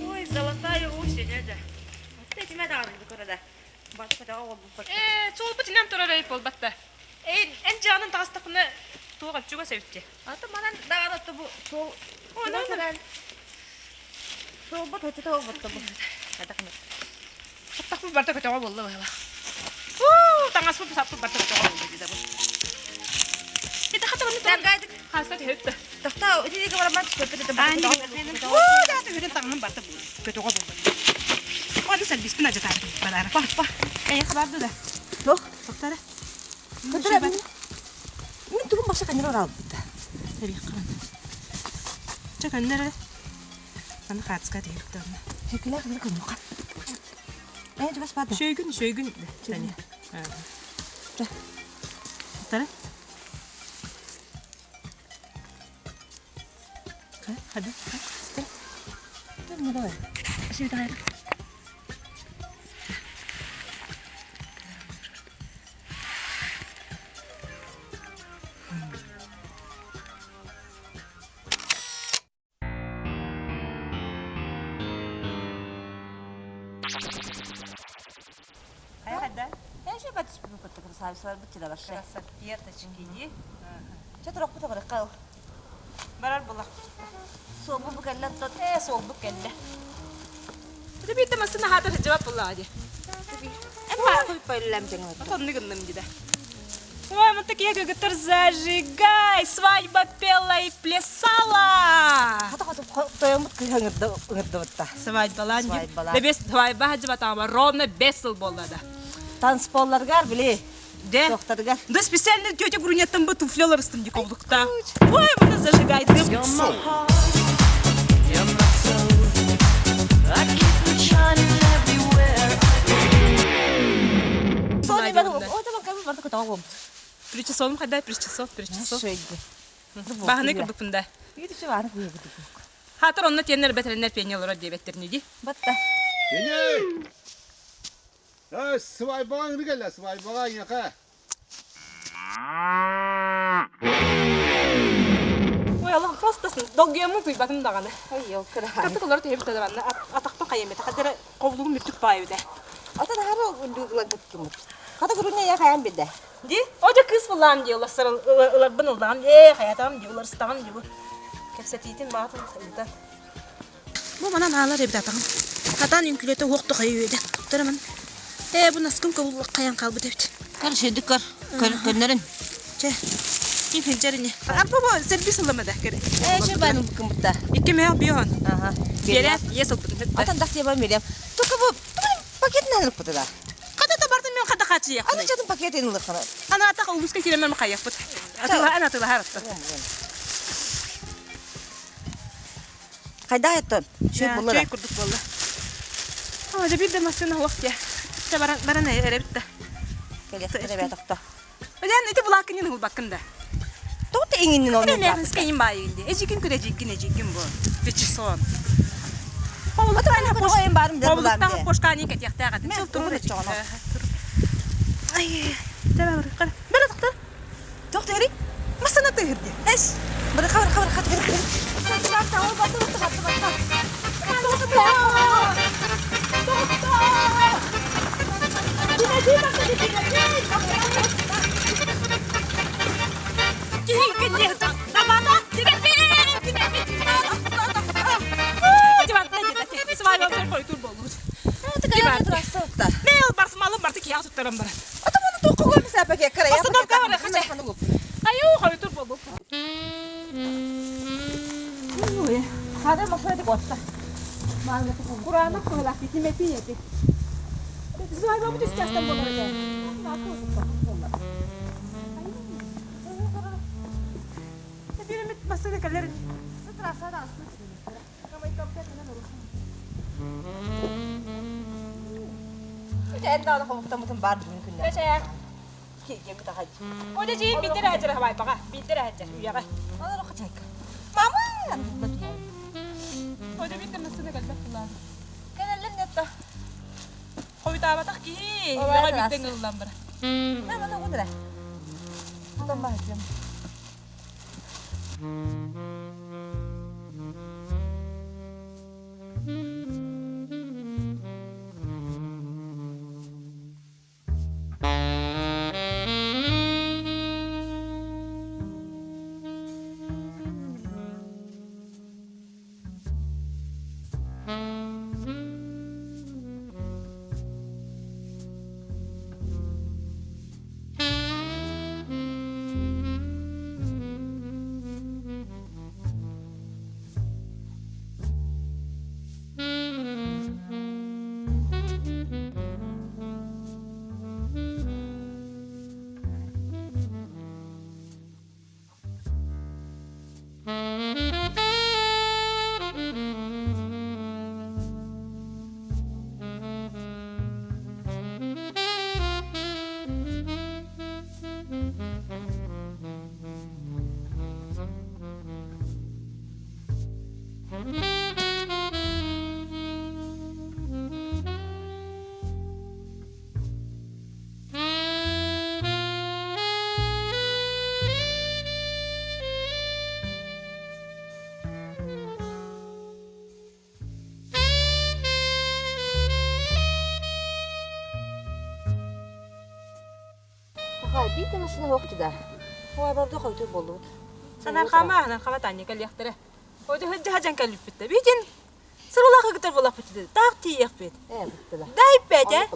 Ой, золотая осень, это. Ээ, суолбут инэн турар эбит буолбатта. Эй, эн дьаанын таҕыстахпына туох чугас эбит Аты манан даҕаны отто бу суол Онон суолбут хочото болбутта бу. Хаттахпыт барда көтөҕө буолла быһыла. Уу, таҥаспыт саппыт барда көтөҕө буолла дии бу. Ити хата манны Таргайдык. Хааска түһүп да. Тохтоо, итинигэ бараммат түспэппит это Уу, да түһүрэн таҥаһым барда көтөҕө буолла. Оны сэлбиспин ажатаабытым бараара. Па, па. Эйэ хабарды да. Туох? Тоқтара. Көтөрө Мин тугум баша каныр оралбыта. Эриэххэ. Чэ көннөрө. Аны хаацка тиһиктэрнэ. Хекилээх бир көннөкка. Ээ жубас баада. Шөйгүн, шөйгүн. Тани. Чэ. Тара. Хада. Төр не давай. Сүйді қайры. Хайа хада? Ээ шөй бат түспүт кытта красавицалар бутча барша. Красотеточки ди. Чэ турохпут барыкка. Барар булах. Суолбу бу кэллэ тот. Ээ суолбу кэллэ. Это биирдэ массыына хаатар сылдьыбат буоллаҕа дии. Оннук гынным дии Ой, вот такие кыргыттар зажигай, свадьба пела и плясала. Тойоммут кыыһа ыҥырдыбытта. Свадьбалаан дии. Свадьбалаан. Да бес свадьба хаджыбатаама ровно бес сыл буолла да. Танцполларгар били. Де? Тохтаргар. Да специально тетя Грунеттан бы туфлялар ыстым дии ковлукта. Ой, мына зажигай дым. You're my heart, you're my soul. I keep it shining everywhere I Сони бар. О, табан кабы барда көтөҕө Причесолум хайда, причесол, причесол. Шөйгү. Баһыны кырдыкпын да. Үйдүчү бааны күйөбүт. Хаатар онно тиэннэр бэтэриннэр пиэньэ олорор диэбэттерни дии. Батта. Кеней! Э, свадьбаҕа ыҥыры кэллэ, свадьбаҕа эйиэхэ. Ой, Аллах, просто долгуйаммын куйбатым даҕаны. Ой, ол кыра. Кырдык олорор түһэбит да манна атахпын хайаммыта. Хадара ковлугум мүттүк баайбыта. Ата тахара ылгыткымыт. Хата күрүнэ я хайан билде. Ди, ожо кыыс буллаам дии уларсар ыларбын ылдаҕым ээ хайатаҕым дии уларыстаҕым дии бу. Кэпсэтиитин баатын ыытан. Бу манан аалар эбит атаҕым. Хатаан үҥкүлэтэ уох да хайы үөдэ. Туттарамын. Ээ бу наскым көбүл хайан хаалбыт эбит. Көр шөйдүк көр. Көннөрүн. Чэ. Ким хилдьэр ини. Арпа бу сервис ыллама да кere. Ээ шөй бааны кымытта. Икки мөөх биоһон. Аха. Биэрэ ес ылбытын. Атан дах тиэбэ мирем. Только бу пакетин ылыппыта да. Хата да бардым мен хата хаачыйахпын. Аны чатын пакетин ылыххана. Аны атах улууска киирэммэр хайахпыт. Атылаһан атылаһар атта. Хайда еттон? Шөй булла. Чөй курдук буолла. О, дьэ биир да массыына суох дии. Чэ баран баран эрэбит да. Кэлиэхтэрэ бээ тохто. Өлөөн ити булааккын ылбаккын да. Тоҕо иҥиннин ол Мен скайын баайыгын дии. Эжигин күр эжигин эжигин бу. Печисон. Хобулуктаах пошкаанин кэтиэхтээх этим. Чыл турун Ай, тэбэ барыхха. Бара тохтор. Туох түһэрий? Массыына тыһыр дии. Эс. Барыха барыха барыха түһэр. Мэл барсмалым барты киһи туттаран баран. Айуу, хойутур болбут. Хада машина отта. Кураанах кыһылаах итимэпи эти. Свадьба үс частан болар этэ. Биремит массыына кэлэр. Эн хомуктаммытын бар бүгүн күннэ. Кэчэ. Кииргэммит ахай. Ода жиин биитер аһажар хабайбаға. Биитер аһажар үйэҕэ. Олор хачайка. Мама! Ода биитер массыына кэлбэт булаан. Кэлэллэр нетта. Хойутаабатах киһи. Ой, Үйэҕэ раз. биирдэн ыллан бара. Мама ну гудра. Там бахтым. Пахай, биир да машина суох да. Ой, барда хойутур буоллубут. Анархама, анархама таанньа кэлиэхтэрэ. Ода хыддьа хадьан кэлиппиттэ. Биитин сырылаах ыгытар буолахпыт таах тиийиэхпит. Ээ, буттула. Дай пять, э?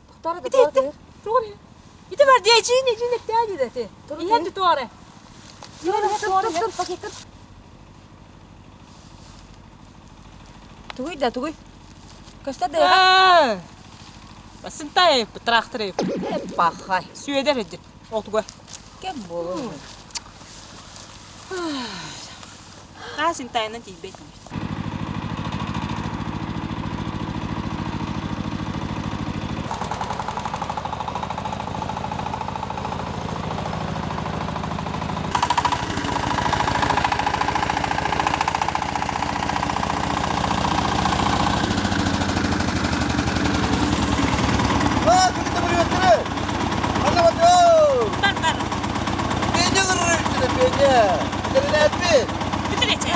Тохтор да Ити ити. Тугун. Ити бар дии чин чин эттээ дии ти. Иһэн туары. Тугуй да тугуй. Көстөр да Басынтай трактор Пахай. Сүөдэр эдит. Отуга. Кем болу. Аа синтайынан тиийбэт. А, куда ты Бар бар. Бүтүрече.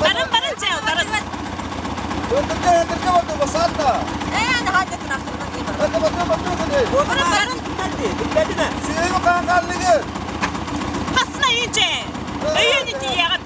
Барын барын чай барын. Ээ, аны хадда трактордан дейм. Барын барын. Хасына үйінче. Өйүн тиийэҕин.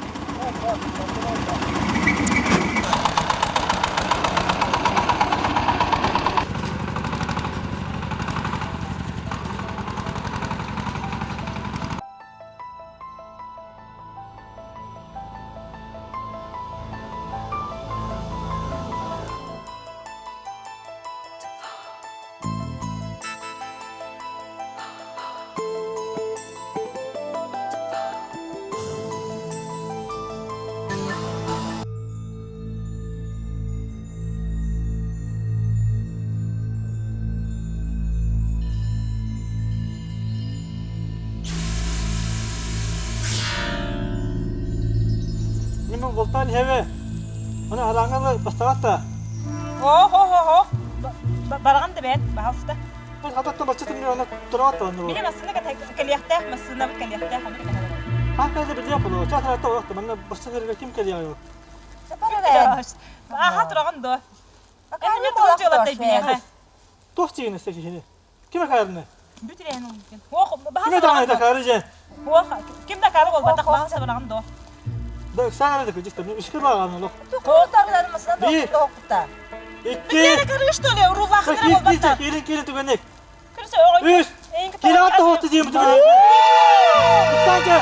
Мен болтан хеве. Ана араңалы бастағатта. О хо хо хо. Бараган да бэт, баһалыста. Мен хататта бачытым мен ана тураватта аны. Били массыына кэлиэхтээх, массыынабыт кэлиэхтээх, аны кэлиэхтээх. Хакка да биле боло. Чатра та вакыт мен бачытырга ким келиyor? Аха тураган до. Эми мен тугун жолаттай биэхэ. Тох тигин исте кихини. Ким кайрны? Бүтүрэн мумкин. Ох, Ким да да карыжы. Ох, ким да кары болбатах баһалыста бараган до. Да сана да күжүстө. Мен үшкөр баган лох. Туктар машина Бир. да хокта. Икки. Бүтүрэн кары что ли, урулаах кыра болбатах. Келин келин түгенек. Көрсө оҕой. Үш. Келин атты хокты дейм түгенек. Санча.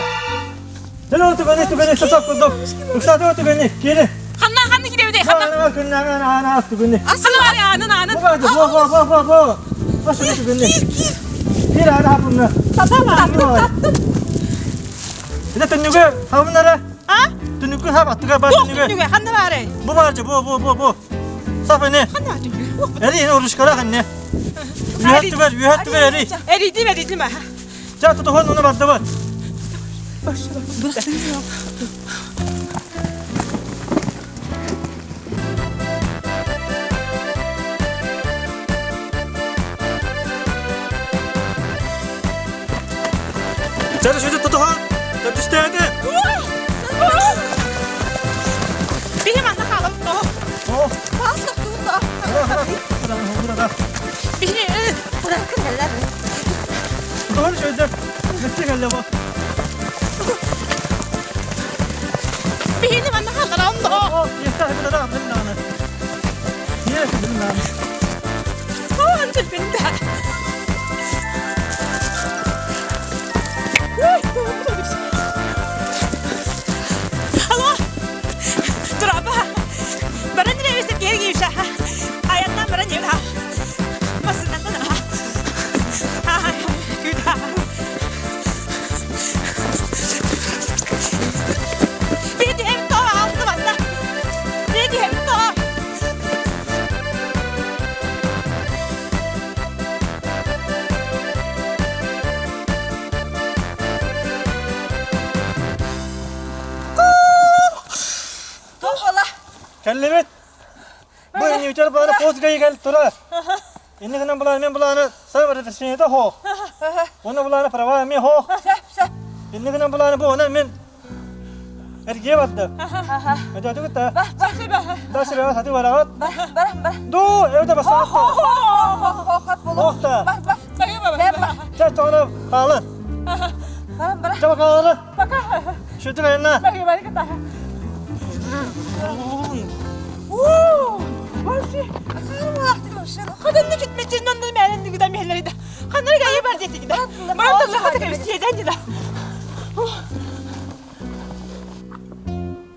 Дelo түгэни түгэни сатап курдук. Ыксаатыга түгэни кири. Ханна ханна кирэбит ханна. Ханна күннәгән ана түгэни. Ханна бар анын анын. Бу бар бу бу бу бу бу. Башы түгэни. Кир кир. Кир ана хапынна. Таптым таптым. Эте түннүгө хабыннара. А? Түннүккү хап аттыга бар Туох түннүгө. түннүгэ ханна баарай? Бу бар бу бу бу бу. Сап эне. Ханна түннүгэ? Эри эне урушкара ханне. Үһәт түгөр, үһәт түгөр эри. Эрийдим эрийдим а. Ча тутухон уну барды бар. Ча шүдү тутухон. Төптүстәде. Биһи манна хаалабыт тоҕо. О. Бас тоқтуун да. Биһи Bırakın neler. Тутухон шүдү. Бүтті келді бу. биһини манна хаалларабын тоҕо. О, естә хәбәр да белмәне. Ние белмәне. Оо, антыл бенде. Алло! Тураба! Баран нервесе кергейша. Аяннан баран евда. Масынан да. А, күда. Беди hem то алды банда. Беди hem то. Тоғала. Кәллебет. Бу инде үтәр буланы поз гай кел тура. Инде генә буланы мен буланы сабыр итсен дә хо. Оны буланы права мен хо. Сөп сөп. Инде генә буланы бу оны мен эрге батты. Әдә түгел. Да сире хати барагат. Бар бар бар. Ду, эвдә баса. Хо хо хо хо болу. Охта. Бар бар. Бар Ча тоғра калы. бар бар. Ча калы. Шүтүр айна. Хадынны күтмечен онны мәлен гүдә меһләре дә. Ханнар гайы бар дете гидә. Баран да хата кебес едән дә.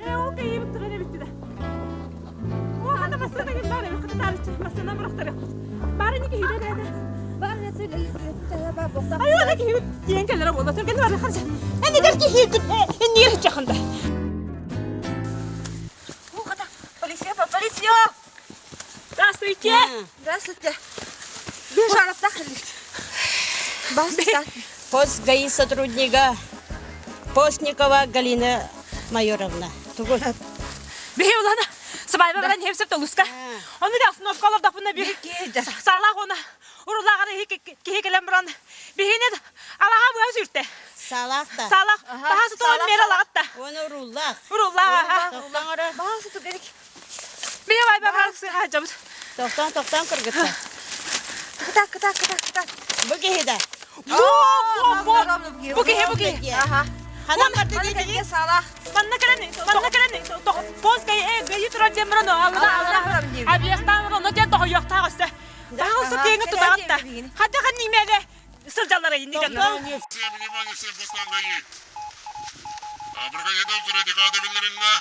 Э, ол кайы бит торы бит дә. О, хата басына гин бар, хата тарыч, басына мырактар. Бары ни киһидә дә. Бар не сөйле. Ай, ана киһи диен келләре була. Төргән бар ханча. Әне дәр киһи күт. Ни чакында. Полиция, полиция. Здравствуйте. Здравствуйте. Bir şarapta kırdık. Бас Пост ГАИ сотрудника Постникова Галина Майоровна. Тугу. Бихи улана. Сыбайба баран хепсеп толуска. Оны да остановкалар да буна бир салах она. Урулагары кихи келем баран. Бихине алаха буа сүртэ. Салахта. Салах. Бахасы тоон мер алагатта. Оны уруллах. Уруллага. Тоқтан ора. Басы ту керек. Бихи байба баран сыга жабыт. Тоқтан, тоқтан кыргытта. Кытак, кытак, кытак, кытак. Бу киһи Бо бо бо. Бу кихи бу кихи. Аха. Ханам барды Мана дедиги. келге салах. Манна керен, манна керен. Поз гай э гай тура жемрано алла алла. Абиястан роно ден тохойокта көстө. Бахасы теңи тутагатта. Хата хан нимеге сылжалары инди жана. Всем внимание, всем постам ГАИ. Браконьерден sonra dikkat edenlerine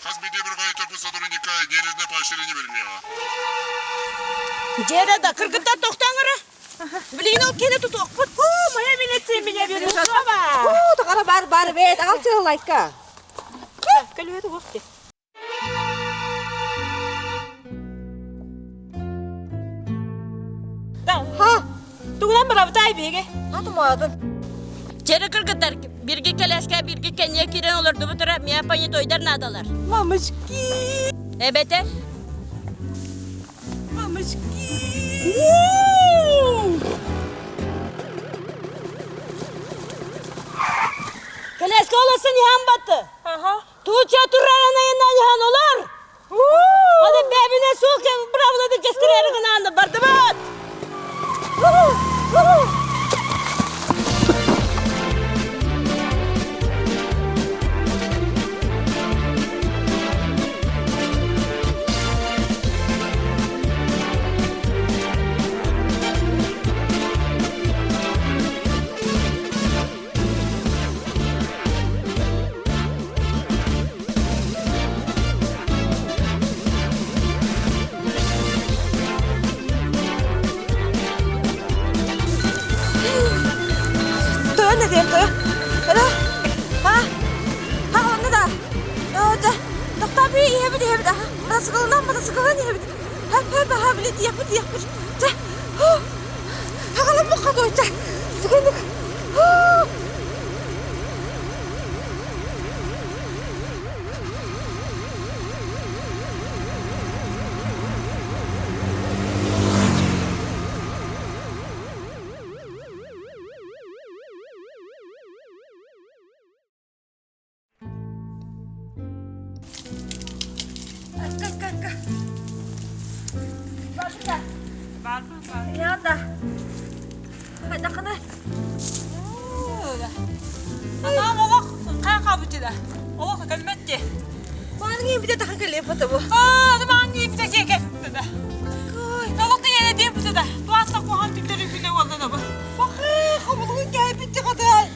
хас биди браконьер bu сотрудника денежное поощрение берилмеға. Жера да кыргытта тоқтан ора. Билин ол кene тутуқпут. О, моя милиция меня берет. Уу, тағара бар бар бет. Ағал чығы лайка. Көлүөтү вохти. Ха. Тугунан барабытай биге. Аты мадын. Жера кыргыттар бирге келеске бирге кенye кирен олорду бу тура мия понятойдар надалар. Мамочки. Эбете. Мамочки. Келеске оласын ихан батты. Ага. Тууча тураран айынан ихан олар. Hadi bebine soğuk bravladı kestirer gınandı bardı bat. Яда. Хайдахына. Атаам олох хаан хаалбыт да. Олох кэлбэт дии. Маанги бите тахан кэлиэ бата бу. Аа, маанги бите киэке да. Олох да яна диэн бите да. Туаста кухан түттөрү күнэ болла да бу. Бахы, хобулугун кээпит хатай.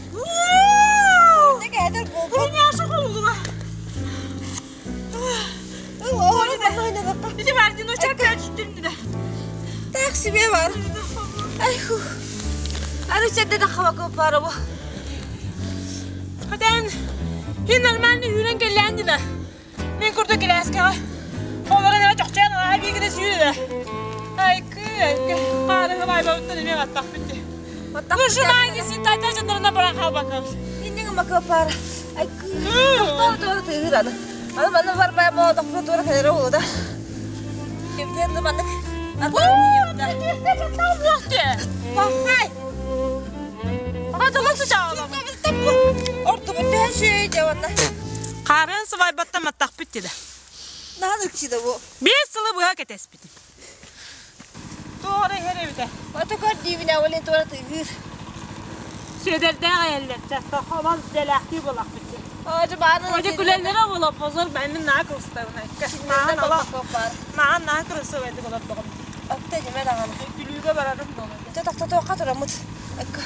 Не кээдер болбут. Күнэ хобулуга. Ити бардин оча көчтүм да. Так себе бар. Ай ху. Аны чэдде да хавака пара бу. Хотен хин нормально үүрэн кэллээн да. Мин курдук килээскэҕэ. Олорон эрэ чохчоон аа биигинэ сүүрэ да. Айкы, айкы. Хаары хабайбабыттан эмиэ баттах бүтти. Кушунаа син тайта жоннорuna баран хаалбаккабыт. Иннин мака пара. Айкы. Тохтоо туора тыыр аны. Аны манна барбай мо тохтоо туора кэлэрэ буолу да. Кимтен да маннык. Пахай. Орто бүтэн шүй жаванна. Харын сыбайбаттан маттах бүтти да. Наһан ыкчыда бу. Биэс сылы быһа кэтэспитим. Туора иһэр эбитэ. Ото көр диибинэ олин туора тыыр. Сүөдэрдээх эйэллэр чахта дэлээхтии буолах бүтти. Ожу бааны. Ожу күлэллэрэ буола позор бэмин наа кылыстабын айка. Маан ала маан наа кырысып эдик олордоҕум. Отте жеме даҕаны. Күлүүгэ барарым буолар. Дьэ тохтотуохха тураммыт. Айка.